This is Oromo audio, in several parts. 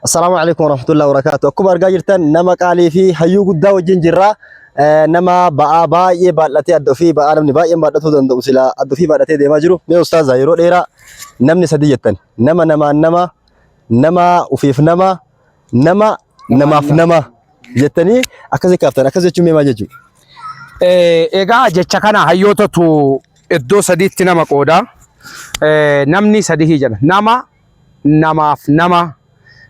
Assalaamu alaikum warahmatullahi wabarakatuh. Akkuma argaa jirtan nama qaalii fi hayyuu guddaa wajjin jirra. Nama ba'aa baay'ee baadhatee adda ofii ba'aa namni baay'een baadhatuu danda'u silaa adda ofii baadhatee deemaa jiru. Mee ustaaza yeroo dheeraa namni sadii jettan nama namaan nama nama ofiif nama nama namaaf nama jettanii akkasii kaaftan akkas jechuun mee maal jechuudha? Egaa jecha kana hayyootatu iddoo sadiitti nama qooda. Namni sadii jedha. Nama namaaf nama,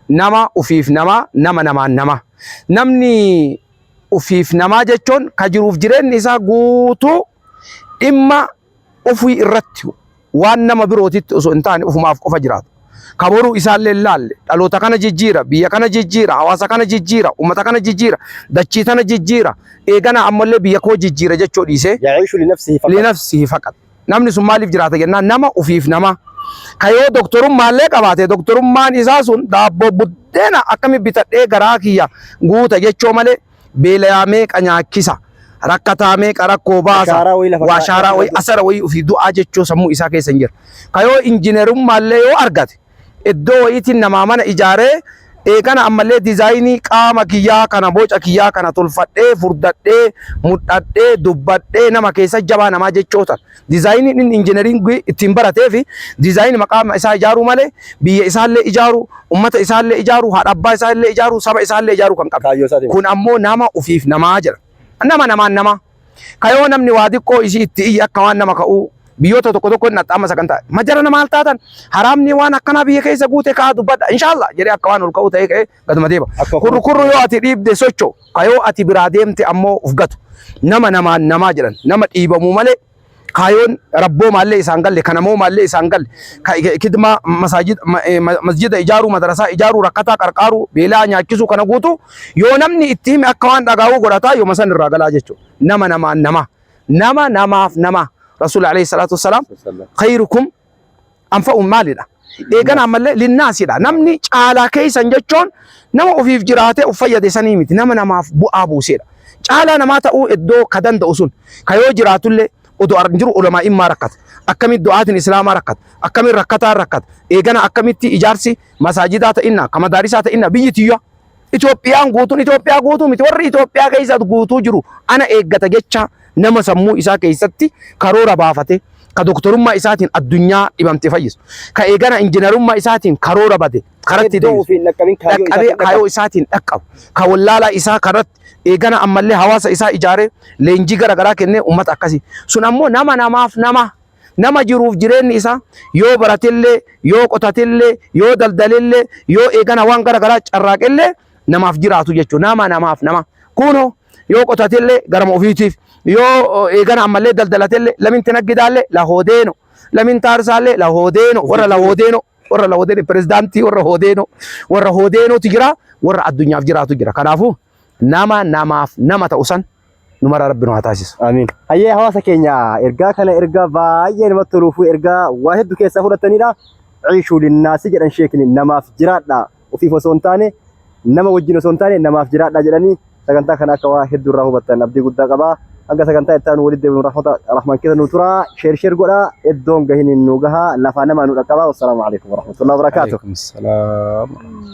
nama ufiif nama, nama namaan nama. Namni ufiif namaa jechuun ka jiruuf jireenyi isaa guutuu dhimma ufii irratti waan nama birootitti osoo hin taane ufumaaf qofa jiraatu. Ka boruu isaallee hin laalle dhaloota kana jijjiira, biyya kana jijjiira, hawaasa kana jijjiira, ummata kana jijjiira, dachii tana jijjiira, eegana ammallee biyya koo jijjiira jechuu dhiisee Ya'iishu linafsihi faqat. Linafsihi faqat. Namni sun maaliif jiraata jennaan nama ufiif nama. Ka yoo doktorummaallee qabaate doktorummaan isaa sun daabboo buddeena akkami bitadhee garaa kiyya guuta jechoo malee beelayaa meeqa nyaachisa rakkataa meeqa rakkoo baasa Ashaaraa wayii lafa waa ashaaraa wayii asara wayii ufii du'aa jechoo sammuu isaa keessa hin jira. Ka yoo injinerummaallee yoo argate iddoo wayiitiin namaa mana ijaaree eegana ammallee dizaayinii qaama kiyyaa kana boca kiyyaa kana tolfadhee furdadhee mudhadhee dubbadhee nama keessa jabaa namaa jechootan dizaayiniin inni injineriingii ittiin baratee fi dizaayinii maqaa isaa ijaaruu malee biyya isaallee ijaaru ummata isaallee ijaaru haadha abbaa isaallee ijaaru saba isaallee ijaaru kan qabu Kaayyoo isaatiin. kun ammoo nama ufiif namaa jedha nama namaan namaa Ka yoo namni waa xiqqoo isii itti iyye akka waan nama ka'uu biyyoota tokko tokko hin amma sagantaa majara nama maal taatan haraamni waan akkanaa biyya keessa guute ka'aa dubbadha inshaallah jedhee akka waan ol ka'uu ta'ee ka'ee gaduma deema. Akka Kurru kurru yoo ati dhiibde socho ka yoo ati biraa deemte ammoo uf gatu nama namaan namaa jedhan nama dhiibamuu malee kaayoon rabboo maallee isaan galle kanamoo maallee isaan galle kidmaa masjida ijaaruu madrasaa ijaaruu rakkataa qarqaaruu beelaa nyaachisuu kana guutuu yoo namni itti hime akka waan dhagaa'uu godhataa yooma san irraa galaa jechuudha. Nama namaan nama nama namaaf nama rasuulli alayhi salaatu wassalaam khayrukum anfa'uun maalidha? Eegana ammallee linnaasidha. Namni caalaa keessan jechuun nama ofiif jiraatee of fayyade sanii miti. Nama namaaf bu'aa buusedha. Caalaa namaa ta'uu iddoo ka danda'u sun ka yoo jiraatullee odoo argin jiru ulamaa'immaa rakkata. Akkamitti du'aatiin islaamaa rakkata. Akkamitti rakkataan rakkata. Eegana akkamitti ijaarsi masaajidaa ta'inna ka madaarisaa ta'inna biyyi tiyya. Itoophiyaan guutuun Itoophiyaa guutuu miti warri Itoophiyaa keessa guutuu jiru ana eeggata jecha nama sammuu isaa keessatti karoora baafate ka doktorummaa isaatiin addunyaa dhibamte fayyisu ka eegana injiinarummaa isaatiin karoora bade karatti Iddoo deebisu ofiin dhaqqabin kaayyoo dhaqqabee isaatiin kaayoo isaatiin dhaqqabu ka wallaalaa isaa karatti eegana ammallee hawaasa isaa ijaaree leenjii gara garaa kennee uummata akkasii sun ammoo nama namaaf nama Nama jiruuf jireenni isaa yoo baratellee, yoo qotatellee, yoo daldalellee, yoo eegana waan gara garaa carraaqellee namaaf jiraatu jechuudha. Nama namaaf nama. Kunoo yoo qotatellee garama ofiitiif, yoo eegana ammallee daldalatellee lamin tinaggidaallee lahoodeeno, lamin taarsaallee lahoodeeno, warra lahoodeeno, warra lahoodeeno, pirezidaantii warra hoodeeno, warra hoodeenootu jira, warra addunyaaf jiraatu jira. Kanaafuu nama namaaf nama ta'u san nu maraa rabbi nu haa taasisu. Amiin. Hayyee hawaasa keenya ergaa kana ergaa baay'ee namatti toluu fi ergaa waa hedduu keessaa fudhatanidha. Ciishuu linnaasi jedhan sheekni namaaf jiraadha. Ofiif osoo hin taane nama wajjin osoo hin taane namaaf jiraadha jedhanii sagantaa kana akka waa hedduu irraa hubattan abdii guddaa qaba. Hanga sagantaa itti aanu walitti deebinu rahmata rahmaan keessa nu tura. Sheer sheer godha. Iddoon gahiniin nu gaha. Lafaa namaa nu dhaqqaba. Wassalaamu alaikum warahmatullahi wabarakaatuh. Alaikum salaam.